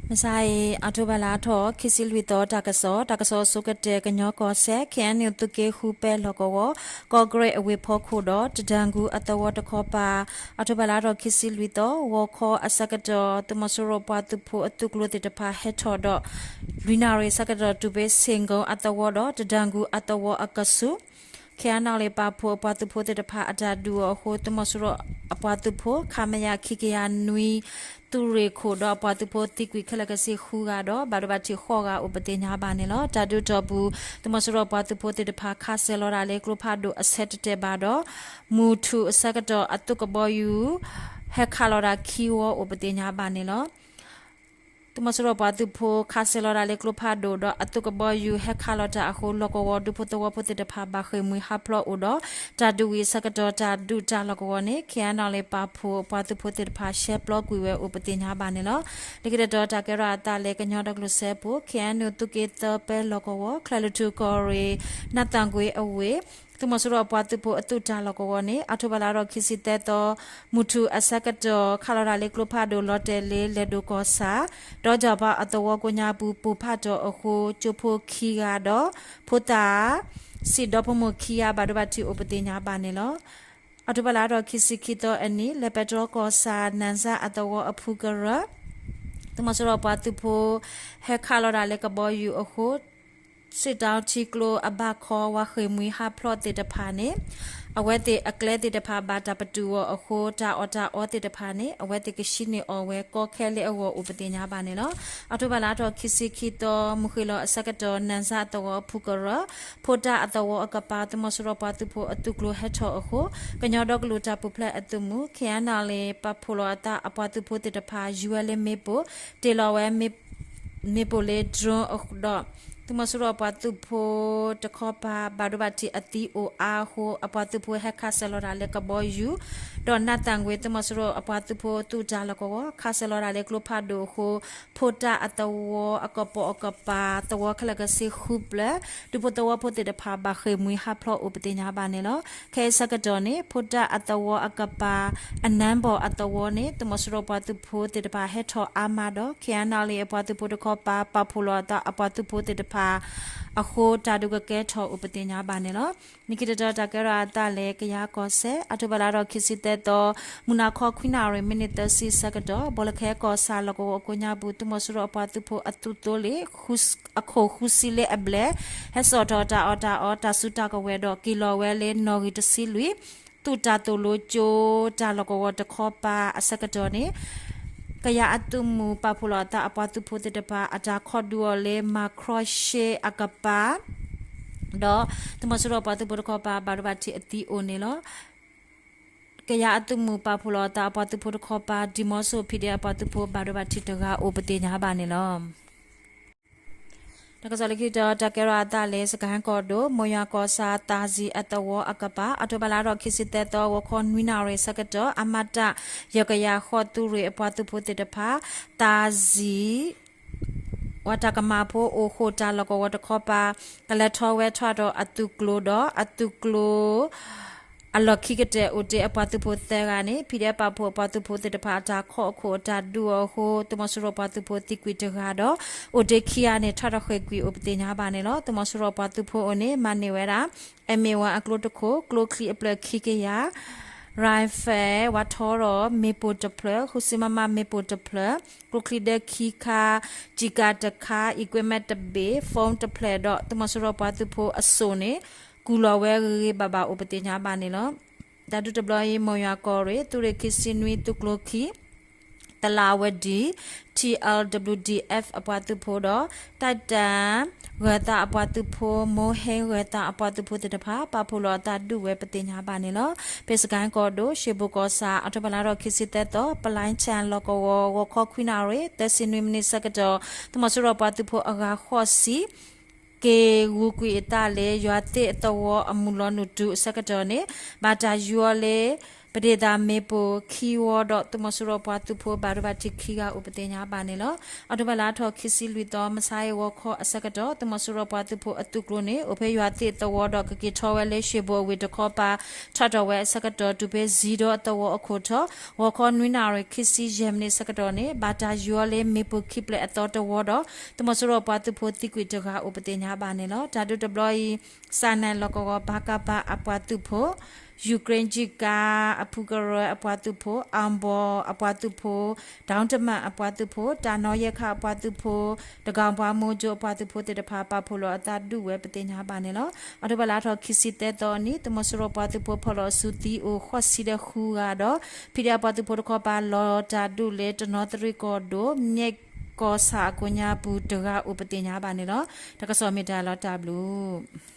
မုၢ်ဆါအံၤ အီးထိဘၢၣ်လါထီၣ် ခံဆံလွံၢ်သီ တၢ်ကစီၣ်, တၢ်ကစီၣ်အဆိကတၢၢ် ကညီကီၢ်စဲၣ် ခ့ၣ်အဲၣ်ယူၣ် သုးက့ဃုပဲလီၢ်ကဝီၤ ကီၢ်ကရ့ၣ်အဝ့ၢ်ဖီခိၣ်ဒီး တဒၢၣ်ဂူအသဝီတခီပၤ အီးထိဘၢၣ်လါထီၣ် ခံဆံလွံၢ်သီ ဂီၤခီအဆၢကတီၢ် သုးမီၤစိရိၤပှၤသုးဖိအသုးကျိၤသ့ၣ်တဖၣ်ဟဲထီၣ်ဒီး လွံၢ်နၣ်ရံၣ်ဆၢကတီၢ် တုၤဖဲ ဆ့ၣ်ကိၣ်အသဝီဒီး တဒၢၣ်ဂူအသဝီအကဆူး ခ့ၣ်အဲၣ်ယူၣ် ပာ်ဖှိၣ်အပှၤသုးဖိသ့ၣ်တဖၣ်အတၢ်ဒုးအီၤအဃိ သုးမီၤစိရိၤအပှၤသုးဖိ ခမရ ခံကယၤနွံ သုးရ့ၣ်ခိၣ်ဒီးအပှၤသုးဖိသံကွံာ်ခဲလၢာ်ခဲဆ့ဃုဂၤဒီး ဘၣ်ဒိဘၣ်ထံးဃိးဂၤအိၣ်ပသ့ၣ်ညါဘၣ်န့ၣ်လီၤ. တၢ်ဒုးတီၢ်ပူၤ သုးမီၤစိရိၤအပှၤသုးဖိသ့ၣ်တဖၣ် ခးစဲၤလီၤဒၣ်လၢကျိဖးဒိၣ်အဆၢတတဲာ်ဘၣ်ဒီး မုၢ်ထူၣ်အဆၢကတီၢ်အသုးကဘီယူၤ ဟဲခးလီၤဒၣ်ခံဝီအိၣ်ပသ့ၣ်ညါဘၣ်န့ၣ်လီၤ. သုးမီၤစိရိၤပှၤသုးဖိ ခးစဲၤလီၤဒၣ်လၢကျိဖးဒိၣ်ဒီးအသုးကဘီယူၤဟဲခးလီၤတၢ်အဃိ လီၢ်ကဝီၤဒူဖိသဝီဖိသ့ၣ်တဖၣ် ဘၣ်ဃ့ၢ်မှံဟးဖျိးအိၣ်ဒီး တၢ်ဒုးဝံၤအဆၢကတီၢ် တၢ်ဒုးတၢ်လီၢ်ကဝီၤန့ၣ် ခ့ၣ်အဲၣ်ယူၣ် ပာ်ဖှိၣ်အပှၤသုးဖိသ့ၣ်တဖၣ် ရှဲပျီကွံာ်ဝဲအိၣ်ပသ့ၣ်ညါဘၣ်န့ၣ်လီၤ. လၢခံတတီၤ တၢ်ကဲထီၣ်အသးလၢကညီဒီကလုာ်စၢဖှိၣ် ခ့ၣ်အဲၣ်ယူၣ် သုးက့သၢပဲလီၢ်ကဝီၤ ချၢၣ်လွံၢ်ထူၣ်ကီၢ်ရ့ၣ် နၢ်သၣ်ကွ့အဝ့ၢ် သုးမီၤစိရိၤအပှၤသုးဖိအသုးတၢ်လီၢ်ကဝီၤန့ၣ် အီးထိဘၢၣ်လါထီၣ် ခံဆံသၢသီ မုၢ်ထူၣ်အဆၢကတီၢ် ခးလီၤဒၣ်လၢကျိဖးဒိၣ်လီၤတဲာ်လၢလဲၤဒိၣ်ကီၢ်ဆၣ် ဒီးကၠီၣ်ပၤအသဝီကိးညါပူၤ ပိၢ်ဖးထီၣ်အဃိ ကၠိဖိခံဂၤဒီး ဖိသၣ် စံးဒီဖိမိၢ်ခံဂၤ ဘၣ်ဒိဘၣ်ထံးအိၣ်ပသ့ၣ်ညါဘၣ်န့ၣ်လီၤ. အီးထိဘၢၣ်လါထီၣ် ခံဆံခံသီအနံၤ လဲၤပဲတြီကီၢ်ဆၣ် နၣ်စၢ်အသဝီအဖုကရၢ သုးမီၤစိရိၤပှၤသုးဖိ ဟဲခးလီၤဒၣ်လၢကဘီယူၤအဃိ စံးတီထံကျိအဘၣ်ခီ ဝၢ်ဃ့ၢ်မှံဟးဖျိးသ့ၣ်တဖၣ်န့ၣ် အဝဲသ့ၣ်အကျဲသ့ၣ်တဖၣ်ဘၣ်တၢ်ပတုာ်အီၤအဃိ တၢ်အီၣ်တၢ်အီသ့ၣ်တဖၣ်န့ၣ် အဝဲသ့ၣ်ကဆှံန့ၢ်အီၤဝဲကီခဲလၢာ်အဂီၢ်အိၣ်ပသ့ၣ်ညါဘၣ်န့ၣ်လီၤ. အီးထိဘၢၣ်လါထီၣ် ခံဆံခံသီ မုၢ်ဃ့ၢ်လီၤအဆၢကတီၢ် နၣ်စၢ်အသဝီအဖုကရၢ ဖိတၢ်အသဝီအကပၤ သုးမီၤစိရိၤပှၤသုးဖိအသုးကျိၤဟဲထီၣ်အဃိ ကညီဒီကလုာ်တၢ်ပူၤဖျဲးအသုးမုၢ် ခ့ၣ်အဲၣ်ယူၣ် ပာ်ဖှိၣ်လီၤအသးအပှၤသုးဖိသ့ၣ်တဖၣ် ယူၤဝဲလၢမ့ၣ်ပိၢ် တ့ၢ်လီၤဝဲ မ့ၣ်ပိၢ်လၢ drone ဒီး သုးမီၤစိရိၤအပှၤသုးဖိတခီပၤ ဘၣ်ဒိဘၣ်ထံးအသံအိၣ်အါအဃိ အပှၤသုးဖိဟဲခးစဲၤလီၤတၢ်လၢကဘီယူၤ ဒီးနၢ်သၣ်ကွ့ သုးမီၤစိရိၤအပှၤသုးဖိသုးတၢ်လီၢ်ကဝီၤ ခးစဲၤလီၤတၢ်လၢကျိဖးဒိၣ်အဃိ ဖိတၢ်အသဝီအကပိာ်အကပၤ သဝီခဲလၢာ်ခဲဆ့ဃုဖျၢၣ် ဒူဖိသဝီဖိသ့ၣ်တဖၣ် ဘၣ်ဃ့ၢ်မှံဟးဖျိးအိၣ်ပသ့ၣ်ညါဘၣ်န့ၣ်လီၤ. ခဲအံၤဆၢကတီၢ်န့ၣ် ဖိတၢ်အသဝီအကပၤ အနၢဘီၣ်အသဝီန့ၣ် သုးမီၤစိရိၤပှၤသုးဖိသ့ၣ်တဖၣ်ဟဲထီၣ်အါမးဒီး ခ့ၣ်အဲၣ်ယူၣ် အပှၤသုးဖိတခီပၤ ပာ်ဖှိၣ်လီၤအသးအပှၤသုးဖိသ့ၣ်တဖၣ်အဃိ တၢ်ဒုးကကဲထီၣ်အိၣ်ပသ့ၣ်ညါဘၣ်န့ၣ်လီၤ. လၢခံတတီၤ တၢ်ကဲထီၣ်အသးလၢကယၤကီၢ်စဲၣ် အီးထိဘၢၣ်လါထီၣ်ခံဆံသၢသီ မုၢ်နၤခီခွံနၣ်ရံၣ် မံးနံးသၢဆံဆၢကတီၢ် ဘီလၢခဲကီၢ်ဆၣ်လီၢ်ကဝီၤအကိးညါပူၤ သုးမီၤစိရိၤအပှၤသုးဖိအသုးသိလ့ၣ် အခိၣ်ဃုဆံလၢအဘျဲၣ် ဟဲစိာ်ထီၣ်တၢ်အီၣ်တၢ်အီတၢ်စုတၢ်ကဝဲၤဒီး က့ၤလီၤဝဲလၢနီၣ်ဂံၢ်တဆံလွံၢ် သုးတၢ်သိၣ်လိကၠိတၢ်လီၢ်ကဝီၤတခီပၤအဆၢကတီၢ်န့ၣ် ကယၤအသုးမုၢ်ပာ်ဖှိၣ်လီၤအသးအပှၤသုးဖိသ့ၣ်တဖၣ် အတၢ်ခိးဒုးအီၤလၢ မၤခရီရှ့အကပၤ ဒီးသုးမီၤစိရိၤအပှၤသုးဖိတခီပၤ ဘၣ်ဒိဘၣ်ထံးအသံအိၣ်န့ၣ်လီၤ. ကယၤအသုးမုၢ်ပာ်ဖှိၣ်လီၤအသးအပှၤသုးဖိတခီပၤ ဒံၣ်မီဆိၣ် ဖံးဒဲး အပှၤသုးဖိ ဘၣ်ဒိဘၣ်ထံးတဂၤအိၣ်ပသ့ၣ်ညါဘၣ်န့ၣ်လီၤ. တၢ်ကစီၣ်လၢခံတတီၤ တၢ်ကဲထီၣ်အသးလၢ စကဲၣ်ကီၢ်ဒိၣ် မိၢ်ယွၤကီၢ်ဆၣ် သးစံၤအသဝီအကပၤ အီးထိဘၢၣ်လါထီၣ်ခံဆံသၢသီ ဂီၤခီနွံနၣ်ရံၣ်ဆၢကတီၢ် အမတ ယဲၢ်ကယၤဃိး သုးရ့ၣ်အပှၤသုးဖိသ့ၣ်တဖၣ် သးစံၤ ဝၤတၢ်ကမၣ်ဖိအိၣ်ဃိၣ်တၢ်လီၢ်ကဝီၤတခီပၤ ကလဲၤထီၣ်ဝဲထီၣ်ဒီးအသုးကျိၤဒီး အသုးကျိၤ အလီၢ်ခံကတၢၢ်အိၣ်တ့ၢ်အပှၤသုးဖိသၢဂၤန့ၣ် ဖံးဒဲးပာ်ဖှိၣ်အပှၤသုးဖိသ့ၣ်တဖၣ်အတၢ်ခိးအခိၣ်အတၢ်ဒုးအီၤအဃိ သုးမီၤစိရိၤပှၤသုးဖိသံကွံာ်တဂၤဒီး အိၣ်တ့ၢ်ခံဂၤန့ၣ် ထီၣ်တဃ့ၢ်ကွံာ်အိၣ်ပသ့ၣ်ညါဘၣ်န့ၣ်လီၤ. သုးမီၤစိရိၤပှၤသုးဖိအအိၣ်န့ၣ် မၤန့ၢ်ဝဲဒၣ် အမ့ၢ်ဝဲအကျိတခိၣ် ကျိချံအဖျၢၣ်ခံကယၤ ရၣ်ဖဲး ဝၤထီရီၣ် မ့ၣ်ပိၢ်တဖျၢၣ် ဃုဆံ မမ မ့ၣ်ပိၢ်တဖျၢၣ် ကျိချံဒၢခံခါ ကျည်ကာတခါ equipment တဘ့ၣ် phone တဖျၢၣ်ဒီး သုးမီၤစိရိၤပှၤသုးဖိအစိၣ်န့ၣ် ကူၣ်လီၤဝဲဂ့ၤဂ့ၤဘၣ်ဘၣ်အိၣ်ပသ့ၣ်ညါဘၣ်န့ၣ်လီၤ. တၢ်ဒုးတဘျီအံၤ မိၢ်ယွၤကီၢ်ရ့ၣ် သုးရ့ၣ်ခံဆံနွံ သုးကျိခံ သလၣ်ဝဲဒံ ထံၣ်အဲလ်ဒဘျူၣ်ဒံၣ်အ့ၣ်ဖ် အပှၤသုးဖိဒီး တၢ်တၢ် ဂၢၤသးအပှၤသုးဖိ မိၢ်ဟ့ဂၢၤသးအပှၤသုးဖိသ့ၣ်တဖၣ် ပာ်ဖှိၣ်လီၤအသးဒုးဝဲပသ့ၣ်ညါဘၣ်န့ၣ်လီၤ. ဖဲစကဲၣ်ကီၢ်ဒိၣ် ရှ့ၣ်ဘိၣ်ကီၢ်ဆၣ် အီးထိဘၢၣ်လါထီၣ်ခံဆံသၢသီ ပလါဆၣ်လီၢ်ကဝီၤ ဂီၤခီခွံနၣ်ရံၣ် သၢဆံနွံမံးနံးဆၢကတီၢ် သုးမီၤစိရိၤပှၤသုးဖိအဂၤဃိးဆံ က့ၤဂုာ်ကွံာ်အသးလၢ ယွၤသ့ၣ်အသဝီအမုၢ်လီၤနုာ်တုၤအဆၢကတီၢ်န့ၣ် ဘၣ်တၢ်ယူၤအီၤလၢ ပဒ့ၣ်သၣ်မ့ၣ်ပိၢ်ခံဝီဒီး သုးမီၤစိရိၤပှၤသုးဖိဘၣ်ဒိဘၣ်ထံးခံဂၤအိၣ်ပသ့ၣ်ညါဘၣ်န့ၣ်လီၤ. အီးထိဘၢၣ်လါထီၣ်ခံဆံလွံၢ်သီ မဆါအံၤဂီၤခီအဆၢကတီၢ် သုးမီၤစိရိၤပှၤသုးဖိအသုးကျိၤန့ၣ် အိၣ်ဖဲယွၤသ့ၣ်သဝီဒီး ကက့ၤထီၣ်ဝဲလၢ ရွှေဘို အဝ့ၢ်တခီပၤ ထီၣ်ထီၣ်ဝဲအဆၢကတီၢ် တုၤဖဲစံဒီအသဝီအခိၣ်ထီၣ် ဂီၤခီနွံနၣ်ရံၣ်ခံဆံယဲၢ်မံးနံးအဆၢကတီၢ်န့ၣ် ဘၣ်တၢ်ယိာ်လၢမ့ၣ်ပိၢ်ခံဖျၢၣ်အသီတဝီဒီး သုးမီၤစိရိၤပှၤသုးဖိသံကွံာ်တဂၤအိၣ်ပသ့ၣ်ညါဘၣ်န့ၣ်လီၤ. တၢ်ဒုးတဘျီအံၤ စးနဲၣ်လီၢ်ကဝီၤ ပကဖ အပှၤသုးဖိ ယူၤခရ့ၣ်ကၠံၣ်ကး အဖုကရၢအပှၤသုးဖိ အၣ်ဘီအပှၤသုးဖိ ဒတမၣ်အပှၤသုးဖိ တၢ်နီၣ်ယဲၢ်ခါအပှၤသုးဖိ တကီၢ်ပှၤမိၢ်ကၠိအပှၤသုးဖိသ့ၣ်တဖၣ် ပာ်ဖှိၣ်လီၤအသးဒုးဝဲပသ့ၣ်ညါဘၣ်န့ၣ်လီၤ. အီးထိဘၢၣ်လါထီၣ်ခံဆံသၢသီအနံၤ သုးမီၤစိရိၤပှၤသုးဖိဖီၣ်လီၤအစုသံအိၣ် ဃိးဆံဒီးဃုဂၤဒီး ဖံးဒဲးအပှၤသုးဖိတခီပၤ လီၤတၢ်ဒုးလၢတနီသရံၣ်ကီၢ်ဒိၣ် မၠဲၣ်ကီၢ်ဆၣ်အကိးညါပူၤတဂၤအိၣ်ပသ့ၣ်ညါဘၣ်န့ၣ်လီၤ. တၢ်ကစီၣ်မ့ၢ်တၢ်လီၤတၢ်ဘျုး